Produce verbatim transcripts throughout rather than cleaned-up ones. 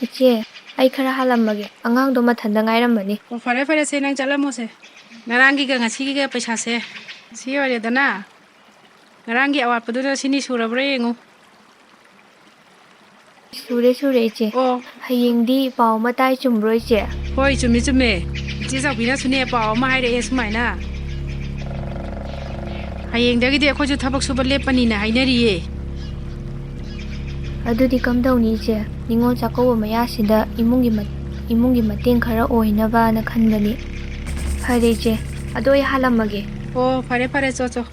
ꯏꯆꯦ, ꯑꯩ ꯈꯔ ꯍꯥꯜꯂꯝꯃꯒꯦ꯫ ꯑꯉꯥꯡꯗꯣ ꯃꯊꯟꯇ ꯉꯥꯏꯔꯝꯃꯅꯤ꯫ ꯑꯣ, ꯐꯔꯦ, ꯐꯔꯦ, ꯁꯦ, ꯅꯪ ꯆꯠꯂꯝꯃꯣꯁꯦ꯫ ꯉꯔꯥꯡꯒꯤꯒ ꯉꯁꯤꯒꯤꯒ ꯄꯩꯁꯥꯁꯦ ꯁꯤ ꯑꯣꯏꯔꯦꯗꯅ꯫ ꯉꯔꯥꯡꯒꯤ ꯑꯋꯥꯠꯄꯗꯨꯅ ꯁꯤꯅꯤ ꯁꯨꯔꯕ꯭ꯔꯥ ꯌꯦꯡꯉꯨ꯫ ꯁꯨꯔꯦ, ꯁꯨꯔꯦ, ꯏꯆꯦ꯫ ꯑꯣ꯫ ꯍꯌꯦꯡꯗꯤ ꯄꯥꯎ ꯑꯃ ꯇꯥꯏ, ꯆꯨꯝꯕ꯭ꯔꯣ, ꯏꯆꯦ? ꯍꯣꯏ, ꯆꯨꯝꯃꯤ, ꯆꯨꯝꯃꯤ꯫ ꯏꯆꯦ ꯆꯥꯎꯕꯤꯅꯁꯨꯅꯦ ꯄꯥꯎ ꯑꯃ ꯍꯥꯏꯔꯛꯑꯦ ꯁꯨꯃꯥꯏꯅ꯫ ꯍꯌꯦꯡꯗꯒꯤꯗꯤ ꯑꯩꯈꯣꯏꯁꯨ ꯊꯕꯛ ꯁꯨꯕ ꯂꯦꯞꯄꯅꯤꯅ ꯍꯥꯏꯅꯔꯤꯌꯦ꯫ ꯑꯗꯨꯗꯤ ꯀꯝꯗꯧꯅꯤ, ꯏꯆꯦ? ꯅꯤꯉꯣꯜ ꯆꯥꯛꯀꯧꯕ ꯃꯌꯥꯁꯤꯗ ꯏꯃꯨꯡꯒꯤ ꯃꯠ-, ꯏꯃꯨꯡꯒꯤ ꯃꯇꯦꯡ ꯈꯔ ꯑꯣꯏꯅꯕꯅ ꯈꯟꯕꯅꯤ꯫ ꯐꯔꯦ, ꯏꯆꯦ꯫ ꯑꯗꯣ ꯑꯩ ꯍꯥꯜꯂꯝꯃꯒꯦ꯫ ꯑꯣ, ꯐꯔꯦ, ꯐꯔꯦ, ꯆꯣ, ꯆꯣ꯫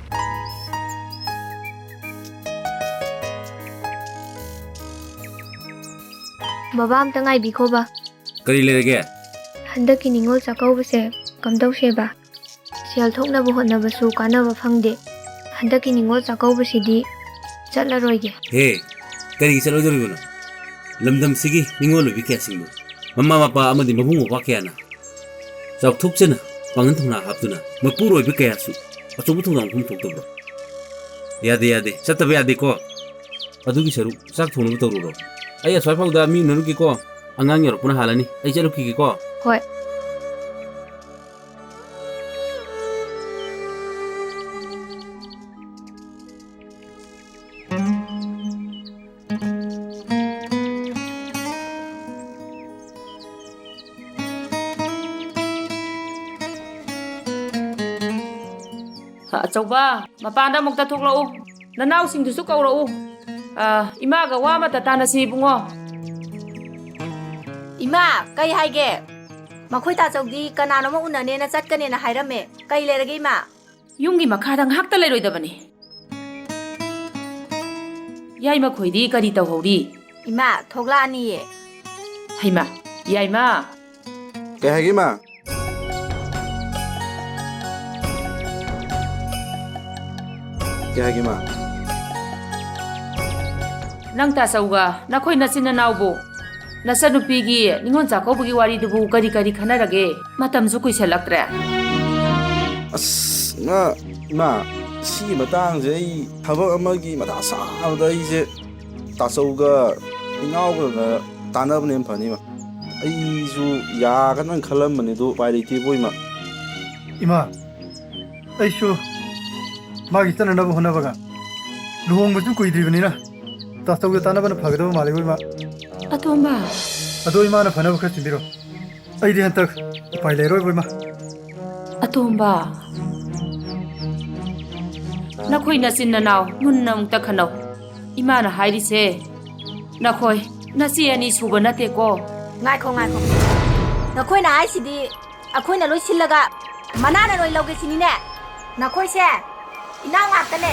ꯕꯕꯥ, ꯑꯝꯇ ꯉꯥꯏꯕꯤꯈꯣꯕ꯫ ꯀꯔꯤ ꯂꯩꯔꯒꯦ? ꯍꯟꯗꯛꯀꯤ ꯅꯤꯉꯣꯜ ꯆꯥꯛꯀꯧꯕꯁꯦ ꯀꯝꯗꯧꯁꯦꯕ? ꯁꯦꯜ ꯊꯣꯛꯅꯕ ꯍꯣꯠꯅꯕꯁꯨ ꯀꯥꯟꯅꯕ ꯐꯪꯗꯦ꯫ ꯍꯟꯗꯛꯀꯤ ꯅꯤꯉꯣꯜ ꯆꯥꯛꯀꯧꯕꯁꯤꯗꯤ ꯆꯠꯂꯔꯣꯏꯒꯦ꯫ ꯍꯦ, ꯀꯔꯤꯒꯤ ꯆꯠꯂꯣꯏꯗꯧꯔꯤꯕꯅꯣ? ꯂꯝꯗꯝꯁꯤꯒꯤ ꯅꯤꯉꯣꯜ ꯑꯣꯏꯕꯤ ꯀꯌꯥꯁꯤꯡꯕꯨ ꯃꯃꯥ ꯃꯄꯥ ꯑꯃꯗꯤ ꯃꯕꯨꯡ ꯃꯧꯄ꯭ꯋꯥ ꯀꯌꯥꯅ ꯆꯥꯎꯊꯣꯛꯆꯅ ꯄꯥꯡꯒꯜ ꯊꯧꯅꯥ ꯍꯥꯞꯇꯨꯅ ꯃꯄꯨꯔꯣꯏꯕ ꯀꯌꯥꯁꯨ ꯑꯆꯧꯕ ꯊꯧꯗꯥꯡ ꯋꯥꯐꯝ ꯊꯣꯛꯇꯕ꯭ꯔꯣ? ꯌꯥꯗꯦ, ꯌꯥꯗꯦ, ꯆꯠꯇꯕ ꯌꯥꯗꯦꯀꯣ꯫ ꯑꯗꯨꯒꯤ ꯁꯔꯨꯛ ꯆꯥꯛ ꯊꯣꯡꯅꯕ ꯇꯧꯔꯨꯔꯣ꯫ ꯑꯩ ꯑꯁ꯭ꯋꯥꯏ ꯐꯥꯎꯗ ꯃꯤ ꯎꯅꯔꯨꯒꯦꯀꯣ꯫ ꯑꯉꯥꯡ ꯌꯧꯔꯛꯄꯅ ꯍꯥꯜꯂꯅꯤ꯫ ꯑꯩ ꯆꯠꯂꯨꯈꯤꯒꯦꯀꯣ꯫ ꯍꯣꯏ꯫ ꯑꯆꯧꯕ, ꯃꯄꯥꯟꯗ ꯑꯃꯨꯛꯇ ꯊꯣꯛꯂꯛꯎ꯫ ꯅꯅꯥꯎꯁꯤꯡꯗꯨꯁꯨ ꯀꯧꯔꯛꯎ꯫ ꯑ, ꯏꯃꯥꯒ ꯋꯥ ꯑꯃꯇ ꯇꯥꯟꯅꯁꯤ, ꯏꯕꯨꯡꯉꯣ꯫ ꯏꯃꯥ, ꯀꯩ ꯍꯥꯏꯒꯦ? ꯃꯈꯣꯏ ꯇꯥꯆꯧꯗꯤ ꯀꯅꯥꯅꯣꯃ ꯎꯅꯅꯦꯅ ꯆꯠꯀꯅꯦꯅ ꯍꯥꯏꯔꯝꯃꯦ꯫ ꯀꯩ ꯂꯩꯔꯒꯦ, ꯏꯃꯥ? ꯌꯨꯝꯒꯤ ꯃꯈꯥꯗ ꯉꯥꯏꯍꯥꯛꯇ ꯂꯩꯔꯣꯏꯗꯕꯅꯤ꯫ ꯌꯥꯏꯃ ꯈꯣꯏꯗꯤ ꯀꯔꯤ ꯇꯧꯍꯧꯔꯤ? ꯏꯃꯥ, ꯊꯣꯛꯂꯛꯑꯅꯤꯌꯦ꯫ ꯍꯩꯃꯥ, ꯌꯥꯏꯃ꯫ ꯀꯩ ꯍꯥꯏꯒꯦ, ꯏꯃꯥ? ꯀꯩ ꯍꯥꯏꯒꯦ, ꯏꯃꯥ? ꯅꯪ ꯇꯥꯆꯧꯒ ꯅꯈꯣꯏ ꯅꯆꯤꯟ ꯅꯅꯥꯎꯕꯨ, ꯅꯆꯟꯅꯨꯄꯤꯒꯤ ꯅꯤꯉꯣꯜ ꯆꯥꯛꯀꯧꯕꯒꯤ ꯋꯥꯔꯤꯗꯨꯕꯨ ꯀꯔꯤ ꯀꯔꯤ ꯈꯟꯅꯔꯒꯦ? ꯃꯇꯝꯁꯨ ꯀꯨꯏꯁꯜꯂꯛꯇ꯭ꯔꯦ꯫ ꯑꯁ, ꯏꯃꯥ, ꯏꯃꯥ, ꯁꯤꯒꯤ ꯃꯇꯥꯡꯁꯦ ꯑꯩ ꯊꯕꯛ ꯑꯃꯒꯤ ꯃꯊꯥ ꯁꯥꯕꯗ ꯑꯩꯁꯦ ꯇꯥꯆꯧꯒ ꯏꯅꯥꯎꯒꯅ ꯇꯥꯟꯅꯕꯅ ꯍꯦꯟꯅ ꯐꯅꯤ, ꯏꯃꯥ꯫ ꯑꯩꯁꯨ ꯌꯥꯒꯗ꯭ꯔꯅ ꯈꯜꯂꯝꯕꯅꯦ, ꯑꯗꯨ ꯎꯄꯥꯏ ꯂꯩꯇꯦꯕꯣ, ꯏꯃꯥ꯫ ꯏꯃꯥ, ꯑꯩꯁꯨ ꯃꯥꯒꯤ ꯆꯠꯅꯅꯕ ꯍꯣꯠꯅꯕꯒ ꯂꯨꯍꯣꯡꯕꯁꯨ ꯀꯨꯏꯗ꯭ꯔꯤꯕꯅꯤꯅ ꯇꯥꯆꯧꯒ ꯇꯥꯟꯅꯕꯅ ꯐꯒꯗꯕ ꯃꯥꯜꯂꯤꯕꯣ, ꯏꯃꯥ꯫ ꯑꯇꯣꯝꯕ꯫ ꯑꯗꯣ ꯏꯃꯥꯅ ꯐꯅꯕ ꯈꯔ ꯁꯤꯟꯕꯤꯔꯣ꯫ ꯑꯩꯗꯤ ꯍꯟꯇꯛ ꯎꯄꯥꯏ ꯂꯩꯔꯣꯏꯕꯣ, ꯏꯃꯥ꯫ ꯑꯇꯣꯝꯕ, ꯅꯈꯣꯏ ꯅꯆꯤꯟ ꯅꯅꯥꯎ ꯃꯨꯟꯅ ꯑꯃꯨꯛꯇ ꯈꯟꯅꯧ꯫ ꯏꯃꯥꯅ ꯍꯥꯏꯔꯤꯁꯦ, ꯅꯈꯣꯏ ꯅꯆꯦ ꯑꯅꯤ ꯁꯨꯕ ꯅꯠꯇꯦꯀꯣ꯫ ꯉꯥꯏꯈꯣ, ꯉꯥꯏꯈꯣ꯫ ꯅꯈꯣꯏꯅ ꯍꯥꯏꯁꯤꯗꯤ ꯑꯩꯈꯣꯏꯅ ꯂꯣꯏ ꯁꯤꯜꯂꯒ ꯃꯅꯥꯅ ꯂꯣꯏ ꯂꯧꯒꯦ ꯁꯤꯅꯤꯅꯦ? ꯅꯈꯣꯏꯁꯦ ꯏꯅꯥꯎ ꯉꯥꯛꯇꯅꯦ꯫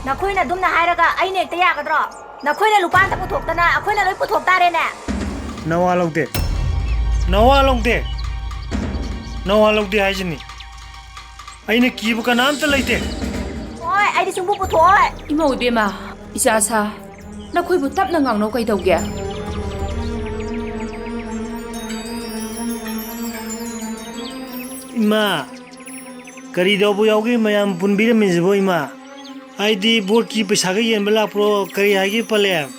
ꯅꯈꯣꯏꯅ ꯑꯗꯨꯝꯅ ꯍꯥꯏꯔꯒ ꯑꯩꯅ ꯍꯦꯛꯇ ꯌꯥꯒꯗ꯭ꯔꯣ? ꯅꯈꯣꯏꯅ ꯂꯨꯄꯥ ꯑꯝꯇ ꯄꯨꯊꯣꯛꯇꯅ ꯑꯩꯈꯣꯏꯅ ꯂꯣꯏ ꯄꯨꯊꯣꯛ ꯇꯥꯔꯦꯅꯦ꯫ ꯅꯋꯥ ꯂꯧꯗꯦ꯫ ꯅꯋꯥ ꯂꯧꯗꯦ꯫ ꯅꯋꯥ ꯂꯧꯗꯦ ꯍꯥꯏꯁꯤꯅꯤ꯫ ꯑꯩꯅ ꯀꯤꯕ ꯀꯅꯥꯝꯇ ꯂꯩꯇꯦ꯫ ꯍꯣꯏ, ꯑꯩꯗꯤ ꯁꯨꯡꯄꯨ ꯄꯨꯊꯣꯛꯑꯣꯏ꯫ ꯏꯃꯧ ꯏꯕꯦꯝꯃ, ꯏꯆꯥ ꯁꯥ, ꯅꯈꯣꯏꯕꯨ ꯇꯞꯅ ꯉꯥꯡꯅꯧ ꯀꯩꯗꯧꯒꯦ? ꯏꯃꯥ, ꯀꯔꯤ ꯇꯧꯕ ꯌꯥꯎꯒꯦ ꯃꯌꯥꯝ ꯄꯨꯟꯕꯤꯔꯝꯃꯤꯁꯤꯕꯣ ꯏꯃꯥ? ꯍꯥꯏꯗꯤ ꯚꯣꯠꯀꯤ ꯄꯩꯁꯥꯒ ꯌꯦꯟꯕ ꯂꯥꯛꯄ꯭ꯔꯣ? ꯀꯔꯤ ꯍꯥꯏꯒꯦ ꯄꯂꯦꯝ?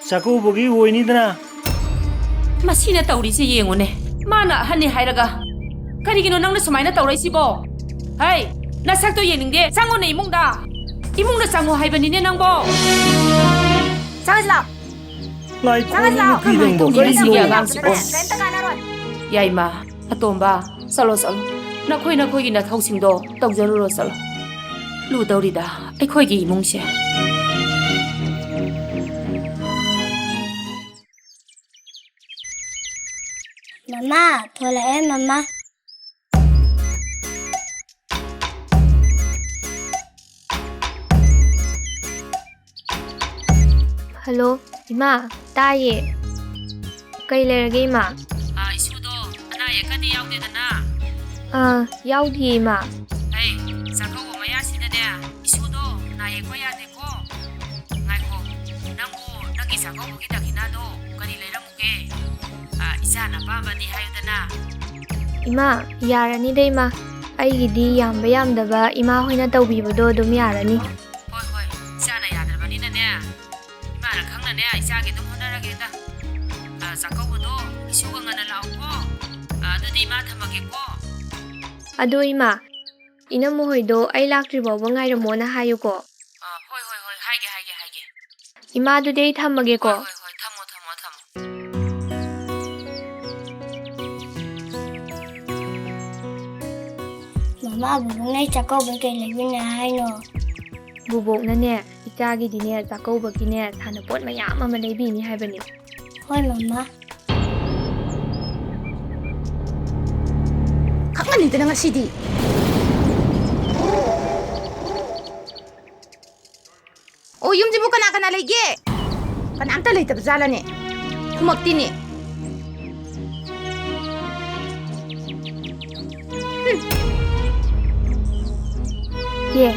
ꯆꯥꯛꯀꯧꯕꯒꯤ ꯑꯣꯏꯅꯤꯗꯅ꯫ ꯃꯁꯤꯅ ꯇꯧꯔꯤꯁꯦ ꯌꯦꯡꯉꯨꯅꯦ꯫ ꯃꯥꯅ ꯑꯍꯟꯅꯤ ꯍꯥꯏꯔꯒ ꯀꯔꯤꯒꯤꯅꯣ ꯅꯪꯅ ꯁꯨꯃꯥꯏꯅ ꯇꯧꯔꯛꯏꯁꯤꯕꯣ? ꯍꯩ, ꯅꯁꯛꯇꯣ ꯌꯦꯡꯅꯤꯡꯗꯦ꯫ ꯆꯪꯉꯨꯅꯦ ꯏꯃꯨꯡꯗ꯫ ꯏꯃꯨꯡꯗ ꯆꯪꯉꯣ ꯍꯥꯏꯕꯅꯤꯅꯦ ꯅꯪꯕꯣ꯫ ꯆꯪꯉꯁꯤ ꯂꯥꯎ꯫ ꯉꯥꯏꯈꯣ, ꯆꯪꯉꯁꯤ ꯂꯥꯎ꯫ ꯅꯨꯄꯤ ꯅꯪꯕꯣ, ꯀꯃꯥꯏꯅ ꯀꯔꯤꯅꯣ? ꯇꯧꯅꯤ ꯁꯤꯒꯤ ꯑꯉꯥꯡꯁꯤꯕꯣ? ꯀꯔꯤꯅꯣ? ꯀꯔꯤꯝꯇ ꯀꯥꯟꯅꯔꯣꯏ꯫ ꯌꯥꯏꯃ, ꯑꯇꯣꯝꯕ, ꯆꯠꯂꯣ, ꯆꯠꯂꯣ꯫ ꯅꯈꯣꯏ ꯅꯈꯣꯏꯒꯤ ꯅꯊꯧꯁꯤꯡꯗꯣ ꯇꯧꯖꯔꯨꯔꯣ, ꯆꯠꯂꯣ꯫ ꯂꯨꯗꯧꯔꯤꯗ ꯑꯩꯈꯣꯏꯒꯤ ꯏꯃꯨꯡꯁꯦ꯫ ꯃꯃꯥ, ꯊꯣꯛꯂꯛꯑꯦ, ꯃꯃꯥ꯫ ꯍꯜꯂꯣ, ꯏꯃꯥ, ꯇꯥꯏꯌꯦ꯫ ꯀꯩ ꯂꯩꯔꯒꯦ, ꯏꯃꯥ? ꯑꯥ, ꯏꯁꯨꯗꯣ ꯑꯅꯥ ꯑꯌꯦꯛꯀꯗꯤ ꯌꯥꯎꯗꯦꯗꯅ? ꯑꯥ, ꯌꯥꯎꯗꯤꯌꯦ, ꯏꯃꯥ꯫ ꯑꯩ ꯆꯥꯛꯀꯧꯕ ꯃꯌꯥꯁꯤꯗꯅꯦ, ꯏꯁꯨꯗꯣ ꯅꯥ ꯌꯦꯛꯄ ꯌꯥꯗꯦꯀꯣ꯫ ꯉꯥꯏꯈꯣ, ꯅꯪꯕꯨ ꯅꯪꯒꯤ ꯆꯥꯛꯀꯧꯕꯒꯤ ꯗꯈꯤꯅꯥꯗꯣ ꯀꯔꯤ ꯂꯩꯔꯝꯃꯨꯒꯦ? ꯑꯥ, ꯏꯆꯥꯅ ꯑꯄꯥꯝꯕꯅꯤ ꯍꯥꯏꯌꯨꯗꯅ꯫ ꯏꯃꯥ, ꯌꯥꯔꯅꯤꯗ, ꯏꯃꯥ꯫ ꯑꯩꯒꯤꯗꯤ ꯌꯥꯝꯕ ꯌꯥꯝꯗꯕ ꯏꯃꯥ ꯍꯣꯏꯅ ꯇꯧꯕꯤꯕꯗꯣ ꯑꯗꯨꯝ ꯌꯥꯔꯅꯤ꯫ ꯍꯣꯏ, ꯍꯣꯏ, ꯏꯆꯥꯅ ꯌꯥꯗ꯭ꯔꯕꯅꯤꯅꯅꯦ, ꯏꯃꯥꯅ ꯈꯪꯅꯅꯦ ꯏꯆꯥꯒꯤ ꯑꯗꯨꯝ ꯍꯣꯠꯅꯔꯒꯦꯗ꯫ ꯆꯥꯛꯀꯧꯕꯗꯣ ꯏꯁꯨꯒ ꯉꯟꯅ ꯂꯥꯛꯎꯀꯣ꯫ ꯑ, ꯑꯗꯨꯗꯤ ꯏꯃꯥ ꯊꯝꯃꯒꯦꯀꯣ꯫ ꯑꯗꯣ ꯏꯃꯥ, ꯏꯅꯝꯃ ꯍꯣꯏꯗꯣ ꯑꯩ ꯂꯥꯛꯇ꯭ꯔꯤ ꯐꯥꯎꯕ ꯉꯥꯏꯔꯝꯃꯣꯅ ꯍꯥꯏꯌꯨꯀꯣ꯫ ꯑ, ꯍꯣꯏ, ꯍꯣꯏ, ꯍꯣꯏ, ꯍꯥꯏꯒꯦ, ꯍꯥꯏꯒꯦ, ꯍꯥꯏꯒꯦ꯫ ꯏꯃꯥ, ꯑꯗꯨꯗꯤ ꯑꯩ ꯊꯝꯃꯒꯦꯀꯣ꯫ ꯍꯣꯏ, ꯍꯣꯏ, ꯍꯣꯏ, ꯊꯝꯃꯣ, ꯊꯝꯃꯣ, ꯊꯝꯃꯣ꯫ ꯃꯃꯥ, ꯕꯨꯕꯣꯛꯅ ꯑꯩ ꯆꯥꯛꯀꯧꯕꯩ ꯀꯩ ꯂꯩꯕꯤꯅꯤ ꯍꯥꯏꯅꯣ? ꯕꯨꯕꯣꯛꯅꯅꯦ, ꯏꯆꯥꯒꯤꯗꯤꯅꯦ, ꯆꯥꯛꯀꯧꯕꯒꯤꯅꯦ, ꯁꯥꯟꯅꯄꯣꯠ ꯃꯌꯥꯝ ꯑꯃ ꯂꯩꯕꯤꯅꯤ ꯍꯥꯏꯕꯅꯤ꯫ ꯍꯣꯏ, ꯃꯃꯥ꯫ ꯈꯪꯉꯅꯤꯗꯅ ꯉꯁꯤꯗꯤ꯫ ꯑꯣ, ꯌꯨꯝꯁꯤꯕꯨ ꯀꯅꯥ ꯀꯅꯥ ꯂꯩꯒꯦ? ꯀꯅꯥꯝꯇ ꯂꯩꯇꯕ ꯖꯥꯠꯂꯅꯦ? ꯈꯨꯃꯛꯇꯤꯅꯦ꯫ ꯍꯨꯝ꯫ ꯆꯦ,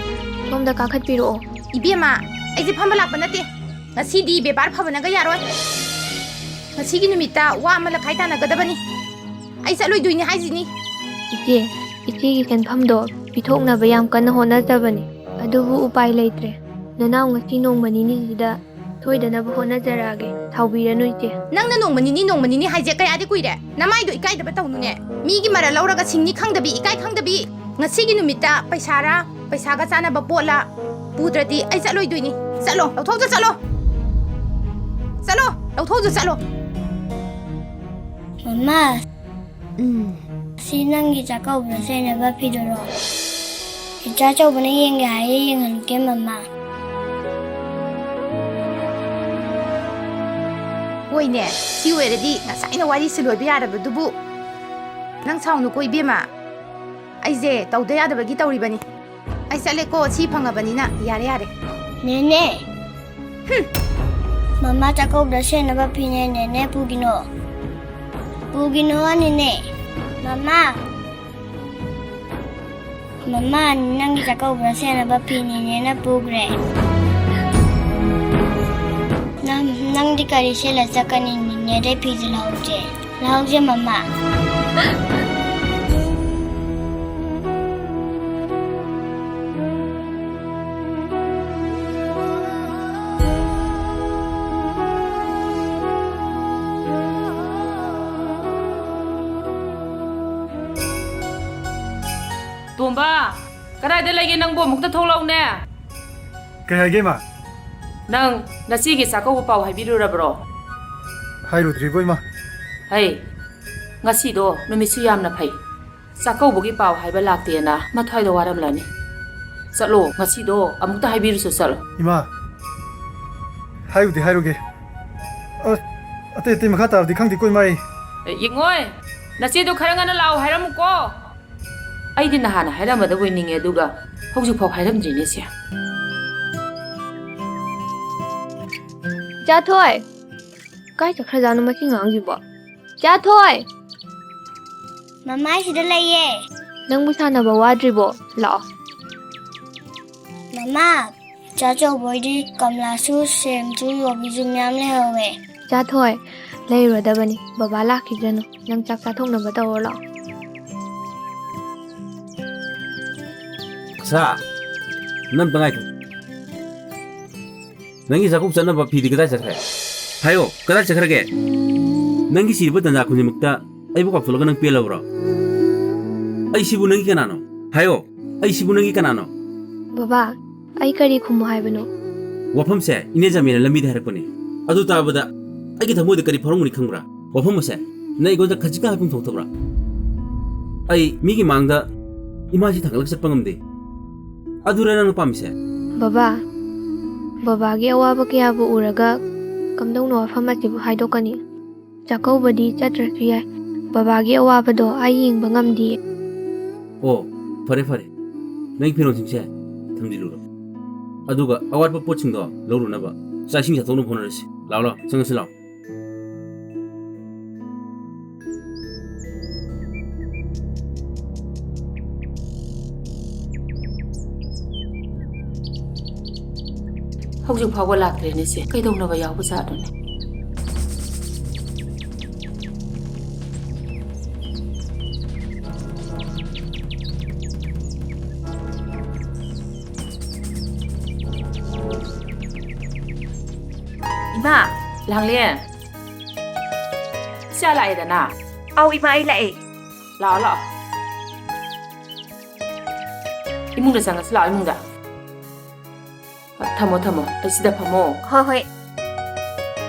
ꯁꯣꯝꯗ ꯀꯥꯈꯠꯄꯤꯔꯛꯑꯣ꯫ ꯏꯕꯦꯝꯃ, ꯑꯩꯁꯦ ꯐꯝꯕ ꯂꯥꯛꯄ ꯅꯠꯇꯦ꯫ ꯉꯁꯤꯗꯤ ꯕꯦꯕꯥꯔ ꯐꯕꯅꯒ ꯌꯥꯔꯣꯏ꯫ ꯉꯁꯤꯒꯤ ꯅꯨꯃꯤꯠꯇ ꯋꯥ ꯑꯃ ꯂꯈꯥꯏ ꯇꯥꯟꯅꯒꯗꯕꯅꯤ꯫ ꯑꯩ ꯆꯠꯂꯣꯏꯗꯣꯏꯅꯤ ꯍꯥꯏꯁꯤꯅꯤ꯫ ꯏꯆꯦ, ꯏꯆꯦꯒꯤ ꯁꯦꯟꯐꯝꯗꯣ ꯄꯤꯊꯣꯛꯅꯕ ꯌꯥꯝ ꯀꯟꯅ ꯍꯣꯠꯅꯖꯕꯅꯤ, ꯑꯗꯨꯕꯨ ꯎꯄꯥꯏ ꯂꯩꯇ꯭ꯔꯦ꯫ ꯅꯅꯥꯎ ꯉꯁꯤ ꯅꯣꯡꯃ ꯅꯤꯅꯤꯁꯤꯗ ꯁꯣꯏꯗꯅꯕ ꯍꯣꯠꯅꯖꯔꯛꯑꯒꯦ, ꯁꯥꯎꯕꯤꯔꯅꯨ ꯏꯆꯦ꯫ ꯅꯪꯅ ꯅꯣꯡꯃ ꯅꯤꯅꯤ, ꯅꯣꯡꯃ ꯅꯤꯅꯤ ꯍꯥꯏꯁꯦ ꯀꯌꯥꯗꯤ ꯀꯨꯏꯔꯦ? ꯅꯃꯥꯏꯗꯣ ꯏꯀꯥꯏꯗꯕ ꯇꯧꯅꯨꯅꯦ꯫ ꯃꯤꯒꯤ ꯃꯔꯜ ꯂꯧꯔꯒ ꯁꯤꯡꯅꯤ ꯈꯪꯗꯕꯤ, ꯏꯀꯥꯏ ꯈꯪꯗꯕꯤ꯫ ꯉꯁꯤꯒꯤ ꯅꯨꯃꯤꯠꯇ ꯄꯩꯁꯥꯔꯥ, ꯄꯩꯁꯥꯒ ꯆꯥꯅꯕ ꯄꯣꯠꯂ ꯄꯨꯗ꯭ꯔꯗꯤ ꯑꯩ ꯆꯠꯂꯣꯏꯗꯣꯏꯅꯤ꯫ ꯆꯠꯂꯣ, ꯂꯧꯊꯣꯛꯆ ꯆꯠꯂꯣ꯫ ꯆꯠꯂꯣ, ꯂꯧꯊꯣꯛꯆ ꯆꯠꯂꯣ꯫ ꯃꯃꯥ, ꯎꯝ꯫ ꯁꯤ ꯅꯪꯒꯤ ꯆꯥꯛꯀꯧꯕꯗ ꯁꯦꯠꯅꯕ ꯐꯤꯗꯨꯔꯣ? ꯏꯆꯥ ꯑꯆꯧꯕꯅ ꯌꯦꯡꯒꯦ ꯍꯥꯏꯌꯦ, ꯌꯦꯡꯍꯜꯂꯨꯒꯦ, ꯃꯃꯥ꯫ ꯍꯣꯏꯅꯦ, ꯁꯤ ꯑꯣꯏꯔꯗꯤ ꯉꯁꯥꯏꯅ ꯋꯥꯔꯤꯁꯤ ꯂꯣꯏꯕ ꯌꯥꯔꯕꯗꯨꯕꯨ꯫ ꯅꯪ ꯁꯥꯎꯅꯨꯀꯣ, ꯏꯕꯦꯝꯃ꯫ ꯑꯩꯁꯦ ꯇꯧꯗ ꯌꯥꯗꯕꯒꯤ ꯇꯧꯔꯤꯕꯅꯤ꯫ ꯑꯩ ꯆꯠꯂꯦꯀꯣ, ꯁꯤ ꯐꯪꯉꯕꯅꯤꯅ ꯌꯥꯔꯦ, ꯌꯥꯔꯦ꯫ ꯅꯦꯅꯦ꯫ ꯍꯨꯝ꯫ ꯃꯃꯥ ꯆꯥꯛꯀꯧꯕꯗ ꯁꯦꯠꯅꯕ ꯐꯤꯅꯦ, ꯅꯦꯅꯦ ꯄꯨꯒꯤꯅꯣ꯫ ꯄꯨꯒꯤꯅꯣ, ꯅꯦꯅꯦ꯫ ꯃꯃꯥ꯫ ꯃꯃꯥ, ꯅꯪꯒꯤ ꯆꯥꯛꯀꯧꯕꯗ ꯁꯦꯠꯅꯕ ꯐꯤ ꯅꯦꯅꯦꯅ ꯄꯨꯈ꯭ꯔꯦ꯫ ꯅꯪ, ꯅꯪꯗꯤ ꯀꯔꯤ ꯁꯦꯠꯂ ꯆꯠꯀꯅꯤ? ꯅꯦꯅꯦꯗꯩ ꯐꯤꯗꯨ ꯂꯧꯍꯧꯁꯦ꯫ ꯂꯧꯍꯧꯁꯦ, ꯃꯃꯥ꯫ ꯀꯗꯥꯏꯗ ꯂꯩꯒꯦ ꯅꯪꯕꯨ? ꯑꯃꯨꯛꯇ ꯊꯣꯛꯂꯛꯎꯅꯦ꯫ ꯀꯩ ꯍꯥꯏꯒꯦ, ꯏꯃꯥ? ꯅꯪ ꯅꯆꯦꯒꯤ ꯆꯥꯛꯀꯧꯕ ꯄꯥꯎ ꯍꯥꯏꯕꯤꯔꯨꯔꯕ꯭ꯔꯣ? ꯍꯥꯏꯔꯨꯗ꯭ꯔꯤꯕꯣ, ꯏꯃꯥ꯫ ꯍꯩ, ꯉꯁꯤꯗꯣ ꯅꯨꯃꯤꯠꯁꯨ ꯌꯥꯝꯅ ꯐꯩ꯫ ꯆꯥꯛꯀꯧꯕꯒꯤ ꯄꯥꯎ ꯍꯥꯏꯕ ꯂꯥꯛꯇꯦꯅ ꯃꯊ꯭ꯋꯥꯏꯗ ꯋꯥꯔꯝꯂꯅꯤ꯫ ꯆꯠꯂꯣ, ꯉꯁꯤꯗꯣ ꯑꯃꯨꯛꯇ ꯍꯥꯏꯕꯤꯔꯨꯁꯨ ꯆꯠꯂꯣ꯫ ꯏꯃꯥ, ꯍꯥꯏꯔꯨꯗꯤ ꯍꯥꯏꯔꯨꯒꯦ꯫ ꯑ, ꯑꯇꯩ ꯑꯇꯩ ꯃꯈꯥ ꯇꯥꯕꯗꯤ ꯈꯪꯗꯦꯀꯣ, ꯏꯃꯥ ꯑꯩ꯫ ꯑꯦ, ꯌꯦꯡꯉꯣꯏ, ꯅꯆꯦꯗꯣ ꯈꯔ ꯉꯟꯅ ꯂꯥꯛꯑꯣ ꯍꯥꯏꯔꯝꯃꯨꯀꯣ꯫ ꯑꯩꯗꯤ ꯅꯍꯥꯟꯅ ꯍꯥꯏꯔꯝꯃꯗꯕꯣꯏ ꯅꯤꯡꯉꯦ, ꯑꯗꯨꯒ ꯍꯧꯖꯤꯛꯐꯥꯎ ꯍꯥꯏꯔꯝꯗ꯭ꯔꯤꯅꯦ ꯁꯦ꯫ ꯏꯆꯥꯊꯣꯏ! ꯀꯥꯏ ꯆꯠꯈ꯭ꯔꯖꯥꯠꯅꯣ ꯃꯁꯤ ꯑꯉꯥꯡꯁꯤꯕꯣ? ꯏꯆꯥꯊꯣꯏ! ꯃꯃꯥ, ꯁꯤꯗ ꯂꯩꯌꯦ꯫ ꯅꯪꯕꯨ ꯁꯥꯟꯅꯕ ꯋꯥꯗ꯭ꯔꯤꯕꯣ? ꯂꯥꯛꯑꯣ꯫ ꯃꯃꯥ, ꯏꯆꯥ ꯆꯧꯕ ꯍꯣꯏꯗꯤ ꯀꯃꯂꯥꯁꯨ, ꯁꯦꯝꯁꯨ, ꯌꯨꯕꯤꯁꯨ ꯃꯌꯥꯝ ꯂꯩꯍꯧꯋꯦ꯫ ꯏꯆꯥꯊꯣꯏ, ꯂꯩꯔꯨꯔꯗꯕꯅꯤ꯫ ꯕꯕꯥ ꯂꯥꯛꯈꯤꯗ꯭ꯔꯅꯨ꯫ ꯅꯪ ꯆꯥꯛ ꯆꯥꯊꯣꯛꯅꯕ ꯇꯧꯔꯣ ꯂꯥꯛꯑꯣ꯫ ꯁꯥ, ꯅꯪ ꯑꯝꯇ ꯉꯥꯏꯈꯣ꯫ ꯅꯪꯒꯤ ꯆꯥꯛꯈꯨꯝ ꯆꯠꯅꯕ ꯐꯤꯗꯤ ꯀꯗꯥꯏ ꯆꯠꯈ꯭ꯔꯦ? ꯍꯥꯏꯌꯣ, ꯀꯗꯥꯏ ꯆꯠꯈ꯭ꯔꯒꯦ? ꯅꯪꯒꯤ ꯁꯤꯔꯤꯕ ꯇꯟꯖꯥ ꯈꯨꯗꯤꯡꯃꯛꯇ ꯑꯩꯕꯨ ꯀꯥꯎꯊꯣꯛꯂꯒ ꯅꯪ ꯄꯦꯜꯂꯕ꯭ꯔꯣ? ꯑꯩꯁꯤꯕꯨ ꯅꯪꯒꯤ ꯀꯅꯥꯅꯣ? ꯍꯥꯏꯌꯣ, ꯑꯩꯁꯤꯕꯨ ꯅꯪꯒꯤ ꯀꯅꯥꯅꯣ? ꯕꯕꯥ, ꯑꯩ ꯀꯔꯤ ꯈꯨꯝꯃꯨ ꯍꯥꯏꯕꯅꯣ? ꯋꯥꯐꯝꯁꯦ ꯏꯅꯦ ꯖꯃꯤꯂꯥꯅ ꯂꯝꯕꯤꯗ ꯍꯥꯏꯔꯛꯄꯅꯤ꯫ ꯑꯗꯨ ꯇꯥꯕꯗ ꯑꯩꯒꯤ ꯊꯃꯣꯏꯗ ꯀꯔꯤ ꯐꯥꯎꯔꯝꯒꯅꯤ ꯈꯪꯕ꯭ꯔꯥ? ꯋꯥꯐꯝ ꯑꯁꯦ ꯅꯪ ꯑꯩꯉꯣꯟꯗ ꯈꯖꯤꯛꯀ ꯍꯥꯏꯐꯝ ꯊꯣꯛꯇꯕ꯭ꯔꯥ? ꯑꯩ ꯃꯤꯒꯤ ꯃꯥꯡꯗ ꯏꯃꯥꯁꯤ ꯊꯥꯡꯒꯠꯂꯒ ꯆꯠꯄ ꯉꯝꯗꯦ꯫ ꯑꯗꯨꯔ ꯅꯪꯅ ꯄꯥꯝꯃꯤꯁꯦ? ꯕꯕꯥ, ꯕꯕꯥꯒꯤ ꯑꯋꯥꯕ ꯀꯌꯥꯕꯨ ꯎꯔꯒ ꯀꯝꯗꯧꯅ ꯋꯥꯐꯝ ꯑꯁꯤꯕꯨ ꯍꯥꯏꯗꯣꯛꯀꯅꯤ? ꯆꯥꯛꯀꯧꯕꯗꯤ ꯆꯠꯇ꯭ꯔꯁꯨ ꯌꯥꯏ꯫ ꯕꯕꯥꯒꯤ ꯑꯋꯥꯕꯗꯣ ꯑꯩ ꯌꯦꯡꯕ ꯉꯝꯗꯤꯌꯦ꯫ ꯑꯣ, ꯐꯔꯦ, ꯐꯔꯦ꯫ ꯅꯪꯒꯤ ꯐꯤꯔꯣꯜꯁꯤꯡꯁꯦ ꯊꯝꯖꯤꯜꯂꯨꯔꯣ꯫ ꯑꯗꯨꯒ ꯑꯋꯥꯠꯄ ꯄꯣꯠꯁꯤꯡꯗꯣ ꯂꯧꯔꯨꯅꯕ ꯆꯥꯛ ꯏꯁꯤꯡ ꯆꯥꯊꯣꯛꯅꯕ ꯍꯣꯠꯅꯔꯁꯤ꯫ ꯂꯥꯛꯑꯣ, ꯂꯥꯛꯑꯣ, ꯆꯪꯉꯁꯤ ꯂꯥꯛꯑꯣ꯫ ꯍꯧꯖꯤꯛ ꯐꯥꯎꯕ ꯂꯥꯛꯇ꯭ꯔꯦꯅꯦ ꯁꯦ꯫ ꯀꯩꯗꯧꯅꯕ ꯌꯥꯎꯕꯖꯥꯠꯅꯣꯅꯦ? ꯏꯃꯥ, ꯂꯥꯡꯂꯦꯟ꯫ ꯏꯆꯥ ꯂꯥꯛꯑꯦꯗꯅ꯫ ꯑꯧ, ꯏꯃꯥ, ꯑꯩ ꯂꯥꯛꯑꯦ꯫ ꯂꯥꯛꯑꯣ, ꯂꯥꯛꯑꯣ꯫ ꯏꯃꯨꯡꯗ ꯆꯪꯉꯁꯤ ꯂꯥꯛꯑꯣ, ꯏꯃꯨꯡꯗ꯫ ꯊꯝꯃꯣ, ꯊꯝꯃꯣ, ꯑꯁꯤꯗ ꯐꯝꯃꯣ꯫ ꯍꯣꯏ, ꯍꯣꯏ꯫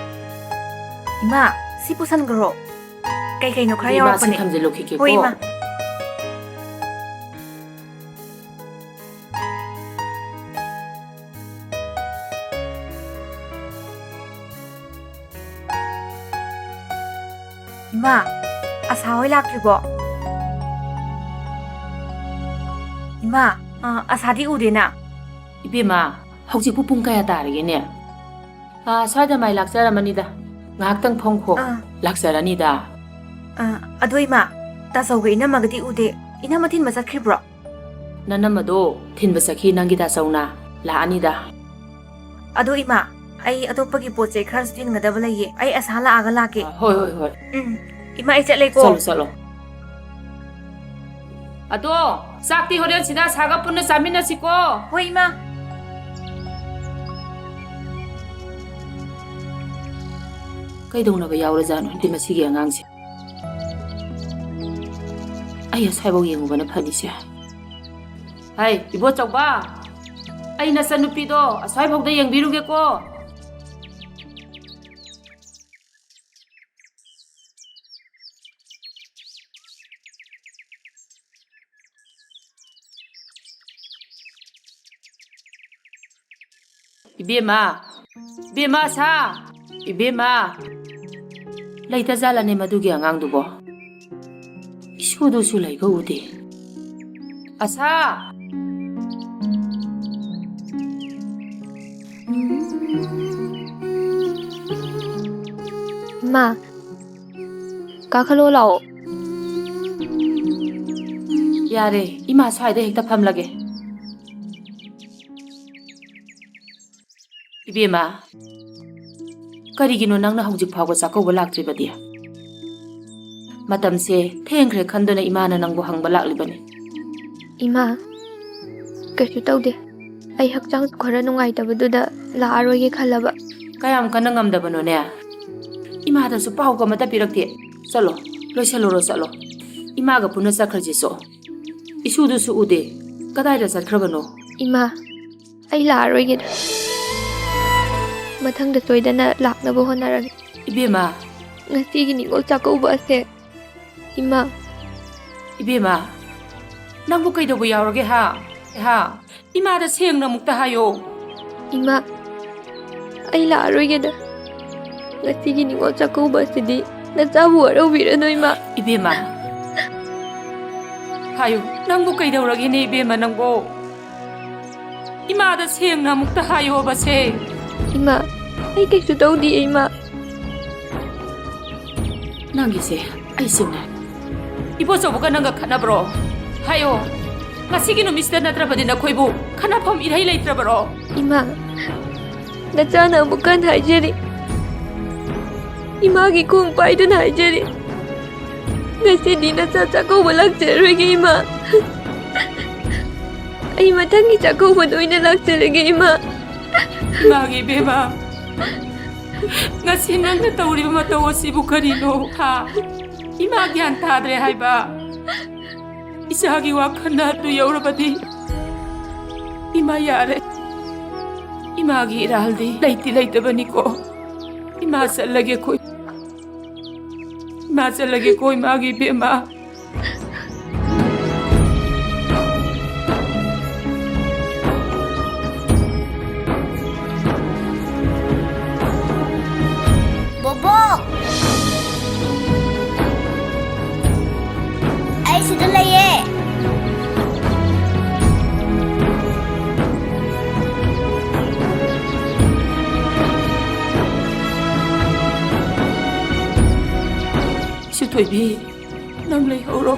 ꯏꯃꯥ, ꯁꯤ ꯄꯨꯁꯟꯈ꯭ꯔꯣ꯫ ꯀꯩ ꯀꯩꯅꯣ ꯈꯔ ꯏꯕꯦꯝꯃ, ꯁꯤ ꯌꯥꯎꯔꯛꯄꯅꯦ꯫ ꯊꯝꯖꯤꯜꯂꯨꯈꯤꯒꯦꯀꯣ꯫ ꯍꯣꯏ, ꯏꯃꯥ꯫ ꯏꯃꯥ, ꯑꯁꯥ ꯍꯣꯏ ꯂꯥꯛꯇ꯭ꯔꯤꯕꯣ? ꯏꯃꯥ, ꯑ, ꯑꯁꯥꯗꯤ ꯎꯗꯦꯅ꯫ ꯏꯕꯦꯝꯃ, ꯍꯧꯖꯤꯛꯄꯨ ꯄꯨꯡ ꯀꯌꯥ ꯇꯥꯔꯒꯦꯅꯦ? ꯑꯥ, ꯁ꯭ꯋꯥꯏꯗ ꯃꯥꯏ ꯂꯥꯛꯆꯔꯝꯃꯅꯤꯗ꯫ ꯉꯥꯏꯍꯥꯛꯇꯪ ꯐꯝꯈꯣ꯫ ꯑꯥ꯫ ꯂꯥꯛꯆꯔꯅꯤꯗ꯫ ꯑꯥ, ꯑꯗꯣ ꯏꯃꯥ, ꯇꯥꯆꯧꯒ ꯏꯅꯝꯃꯒꯗꯤ ꯎꯗꯦ꯫ ꯏꯅꯝꯃ ꯊꯤꯟꯕ ꯆꯠꯈ꯭ꯔꯤꯕ꯭ꯔꯣ? ꯅꯅꯝꯃꯗꯣ ꯊꯤꯟꯕ ꯆꯠꯈꯤ ꯅꯪꯒꯤ ꯇꯥꯆꯧꯅ꯫ ꯂꯥꯛꯑꯅꯤꯗ꯫ ꯑꯗꯣ ꯏꯃꯥ, ꯑꯩ ꯑꯇꯣꯞꯄꯒꯤ ꯄꯣꯠ ꯆꯩ ꯈꯔꯁꯨ ꯊꯤꯟꯒꯗꯕ ꯂꯩꯌꯦ꯫ ꯑꯩ ꯑꯁꯥ ꯂꯥꯛꯑꯒ ꯂꯥꯛꯀꯦ꯫ ꯑꯥ, ꯍꯣꯏ, ꯍꯣꯏ, ꯍꯣꯏ꯫ ꯎꯝ, ꯏꯃꯥ, ꯑꯩ ꯆꯠꯂꯦꯀꯣ꯫ ꯆꯠꯂꯣ, ꯆꯠꯂꯣ꯫ ꯑꯗꯣ ꯆꯥꯛꯇꯤ ꯍꯣꯔꯦꯟ ꯁꯤꯗ ꯑꯁꯥꯒ ꯄꯨꯟꯅ ꯆꯥꯃꯤꯟꯅꯁꯤꯀꯣ꯫ ꯍꯣꯏ, ꯏꯃꯥ꯫ ꯀꯩꯗꯧꯅꯕ ꯌꯥꯎꯔꯖꯥꯠꯅꯣ ꯈꯪꯗꯦ ꯃꯁꯤꯒꯤ ꯑꯉꯥꯡꯁꯦ꯫ ꯑꯩ ꯑꯁ꯭ꯋꯥꯏꯐꯥꯎ ꯌꯦꯡꯉꯨꯕꯅ ꯐꯅꯤꯁꯦ꯫ ꯍꯩ, ꯏꯕꯣꯆꯧꯕ, ꯑꯩ ꯅꯆꯟꯅꯨꯄꯤꯗꯣ ꯑꯁ꯭ꯋꯥꯏꯐꯥꯎꯗ ꯌꯦꯡꯕꯤꯔꯨꯒꯦꯀꯣ꯫ ꯏꯕꯦꯝꯃ, ꯏꯕꯦꯝꯃ, ꯑꯁꯥ, ꯏꯕꯦꯝꯃ꯫ ꯂꯩꯇ ꯖꯥꯠꯂꯅꯦ ꯃꯗꯨꯒꯤ ꯑꯉꯥꯡꯗꯨꯕꯣ? ꯏꯁꯨꯗꯨꯁꯨ ꯂꯩꯕ ꯎꯗꯦ꯫ ꯑꯁꯥ! ꯃꯥ, ꯀꯥꯈꯠꯂꯣ ꯂꯥꯛꯑꯣ꯫ ꯌꯥꯔꯦ, ꯏꯃꯥ ꯁ꯭ꯋꯥꯏꯗ ꯍꯦꯛꯇ ꯐꯝꯂꯒꯦ꯫ ꯏꯕꯦꯝꯃ, ꯀꯔꯤꯒꯤꯅꯣ ꯅꯪꯅ ꯍꯧꯖꯤꯛ ꯐꯥꯎꯕ ꯆꯥꯛꯀꯧꯕ ꯂꯥꯛꯇ꯭ꯔꯤꯕꯗꯤ? ꯃꯇꯝꯁꯦ ꯊꯦꯡꯈ꯭ꯔꯦ ꯈꯟꯗꯨꯅ ꯏꯃꯥꯅ ꯅꯪꯕꯨ ꯍꯪꯕ ꯂꯥꯛꯂꯤꯕꯅꯤ꯫ ꯏꯃꯥ, ꯀꯩꯁꯨ ꯇꯧꯗꯦ꯫ ꯑꯩ ꯍꯛꯆꯥꯡꯁꯨ ꯈꯔ ꯅꯨꯡꯉꯥꯏꯇꯕꯗꯨꯗ ꯂꯥꯛꯑꯔꯣꯏꯒꯦ ꯈꯜꯂꯕ꯫ ꯀꯌꯥꯝ ꯀꯟꯅ ꯉꯝꯗꯕꯅꯣꯅꯦ? ꯏꯃꯥꯗꯁꯨ ꯄꯥꯎꯒ ꯑꯃꯠꯇ ꯄꯤꯔꯛꯇꯦ꯫ ꯆꯠꯂꯣ, ꯂꯣꯏꯁꯜꯂꯨꯔꯣ, ꯆꯠꯂꯣ꯫ ꯏꯃꯥꯒ ꯄꯨꯟꯅ ꯆꯠꯈ꯭ꯔꯁꯤ ꯆꯣ꯫ ꯏꯁꯨꯗꯨꯁꯨ ꯎꯗꯦ꯫ ꯀꯗꯥꯏꯗ ꯆꯠꯈ꯭ꯔꯕꯅꯣ? ꯏꯃꯥ, ꯑꯩ ꯂꯥꯛꯑꯔꯣꯏꯒꯦꯗ꯫ ꯃꯊꯪꯗ ꯁꯣꯏꯗꯅ ꯂꯥꯛꯅꯕ ꯍꯣꯠꯅꯔꯒꯦ꯫ ꯏꯕꯦꯝꯃ꯫ ꯉꯁꯤꯒꯤ ꯅꯤꯉꯣꯜ ꯆꯥꯛꯀꯧꯕ ꯑꯁꯦ, ꯏꯃꯥ꯫ ꯏꯕꯦꯝꯃ, ꯅꯪꯕꯨ ꯀꯩꯗꯧꯕ ꯌꯥꯎꯔꯒꯦ, ꯍꯥ? ꯍꯥ? ꯏꯃꯥꯗ ꯁꯦꯡꯅ ꯑꯃꯨꯛꯇ ꯍꯥꯏꯌꯣ꯫ ꯏꯃꯥ, ꯑꯩ ꯂꯥꯛꯑꯔꯣꯏꯒꯦꯗ꯫ ꯉꯁꯤꯒꯤ ꯅꯤꯉꯣꯜ ꯆꯥꯛꯀꯧꯕ ꯑꯁꯤꯗꯤ ꯅꯆꯥꯕꯨ ꯋꯥꯔꯧꯕꯤꯔꯅꯨ, ꯏꯃꯥ꯫ ꯏꯕꯦꯝꯃ, ꯍꯥꯏꯌꯨ, ꯅꯪꯕꯨ ꯀꯩꯗꯧꯔꯒꯦꯅꯦ, ꯏꯕꯦꯝꯃ, ꯅꯪꯕꯣ? ꯏꯃꯥꯗ ꯁꯦꯡꯅ ꯑꯃꯨꯛꯇ ꯍꯥꯏꯌꯣꯕꯁꯦ꯫ ꯏꯃꯥ, ꯑꯩ ꯀꯩꯁꯨ ꯇꯧꯗꯤꯌꯦ, ꯏꯃꯥ꯫ ꯅꯪꯒꯤꯁꯦ ꯑꯩ ꯁꯤꯡꯅ꯫ ꯏꯕꯣꯆꯧꯕꯒ ꯅꯪꯒ ꯈꯠꯅꯕ꯭ꯔꯣ? ꯍꯥꯏꯌꯣ꯫ ꯉꯁꯤꯒꯤ ꯅꯨꯃꯤꯠꯁꯤꯗ ꯅꯠꯇ꯭ꯔꯕꯗꯤ ꯅꯈꯣꯏꯕꯨ ꯈꯠꯅꯐꯝ ꯏꯔꯩ ꯂꯩꯇ꯭ꯔꯕꯔꯣ? ꯏꯃꯥ, ꯅꯆꯥꯅ ꯑꯃꯨꯛ ꯍꯟꯅ ꯍꯥꯏꯖꯔꯤ꯫ ꯏꯃꯥꯒꯤ ꯈꯣꯡ ꯄꯥꯏꯗꯨꯅ ꯍꯥꯏꯖꯔꯤ꯫ ꯉꯁꯤꯗꯤ ꯅꯆꯥ ꯆꯥꯛꯀꯧꯕ ꯂꯥꯛꯆꯔꯔꯣꯏꯒꯦ, ꯏꯃꯥ꯫ ꯑꯩ ꯃꯊꯪꯒꯤ ꯆꯥꯛꯀꯧꯕꯗ ꯑꯣꯏꯅ ꯂꯥꯛꯆꯔꯒꯦ, ꯏꯃꯥ꯫ ꯏꯃꯥꯒꯤ ꯏꯕꯦꯝꯃ, ꯉꯁꯤ ꯅꯪꯅ ꯇꯧꯔꯤꯕ ꯃꯇꯧ ꯑꯁꯤꯕꯨ ꯀꯔꯤꯅꯣ, ꯍꯥ? ꯏꯃꯥ ꯒ꯭ꯌꯥꯟ ꯇꯥꯗ꯭ꯔꯦ ꯍꯥꯏꯕ꯫ ꯏꯆꯥꯒꯤ ꯋꯥꯈꯜꯅ ꯑꯗꯨ ꯌꯧꯔꯕꯗꯤ, ꯏꯃꯥ ꯌꯥꯔꯦ꯫ ꯏꯃꯥꯒꯤ ꯏꯔꯥꯜꯗꯤ ꯂꯩꯇꯤ ꯂꯩꯇꯕꯅꯤꯀꯣ꯫ ꯏꯃꯥ ꯆꯠꯂꯒꯦꯀꯣ꯫ ꯏꯃꯥ ꯆꯠꯂꯒꯦꯀꯣ, ꯏꯃꯥꯒꯤ ꯏꯕꯦꯝꯃ꯫ ꯕꯣꯕꯣꯛ! ꯑꯩ ꯁꯤꯗ ꯂꯩꯌꯦ꯫ ꯏꯆꯦ ꯊꯣꯏꯕꯤ, ꯅꯪ ꯂꯩꯍꯧꯔꯣ꯫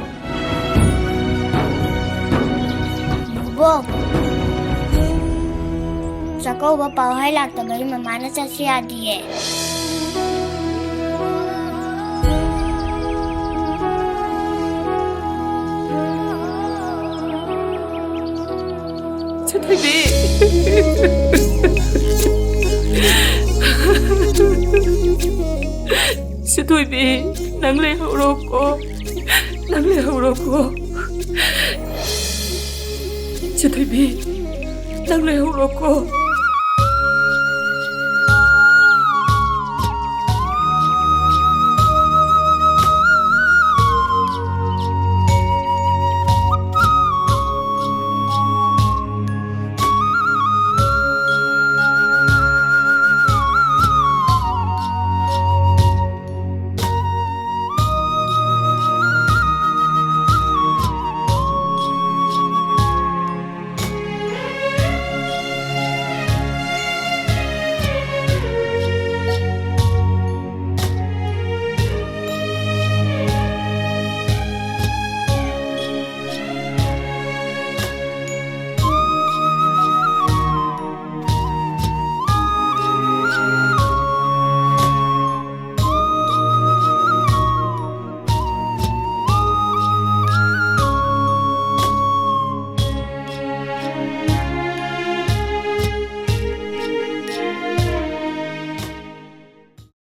ꯕꯣꯕꯣꯛ, ꯆꯥꯛꯀꯧꯕ ꯄꯥꯎ ꯍꯥꯏ ꯂꯥꯛꯇꯕꯒꯤ ꯃꯃꯥꯅ ꯆꯠꯁꯤ ꯌꯥꯗꯤꯌꯦ꯫ ꯏꯆꯦ ꯊꯣꯏꯕꯤ꯫ ꯏꯆꯦ ꯊꯣꯏꯕꯤ, ꯅꯪ ꯂꯩꯍꯧꯔꯣꯀꯣ꯫ ꯅꯪ ꯂꯩꯍꯧꯔꯣꯀꯣ꯫ ꯆꯤꯊꯣꯏꯕꯤ, ꯅꯪ ꯂꯩꯍꯧꯔꯣꯀꯣ꯫